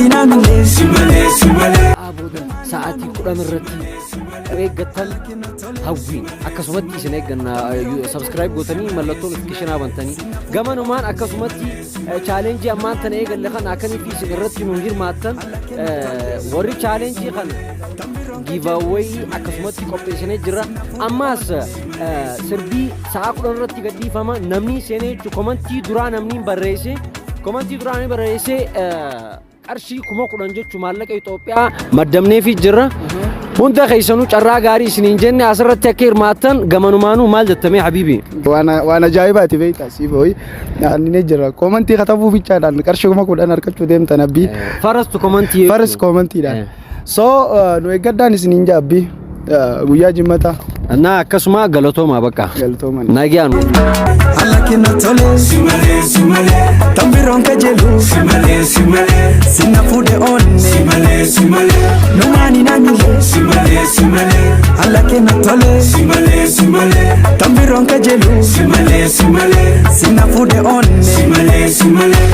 Numaani namile. Simalee simalee. Booda sa'aatii 10 irratti eeggattan hawwiin akkasumatti isin eegganna. Subscribe gootanii, mallattoo notification bantanii, gamanumaan akkasumatti challenge ammaan tana eegalle kana akkaniif isin irratti nu hirmaattan, warri challenge kana giveaway akkasumatti qopheessinee jira. Ammaas sirbii sa'a 10 irratti gadhiifama. Namni seenee jechuun comment duraa namni barreesse, comment duraa namni barreesse qarshii 10,000 jechuun maallaqa Itoophiyaa maddabneefii jirra. Hunda keessanuu carraa gaarii isiniin jenne. Asirratti akka hirmaattan gamanumaanuu maal jettamee, habiibi? Waan ajaa'ibaati beektaa siif ho'i. Ani jira. Comment katabuu bichaadhaan qarshii 10,000 argachuu deemtan, abbii. First comment. First commentiidhaan. So nu eeggadhaan isiniin jaabbi. Guyyaa jimmata. Na akkasuma galatoomaa bakka. Galatooman. Nagaan. Alakina tole. Simalee simalee. Tambiroon kajeelu. Simalee simalee. Sina fuudhe onne. Simalee simalee. Numaani namile. Simalee simalee. Alakina tole. Simalee simalee. Tambiroon kajeelu. Simalee simalee. Sina fuudhe onne. Simalee simalee.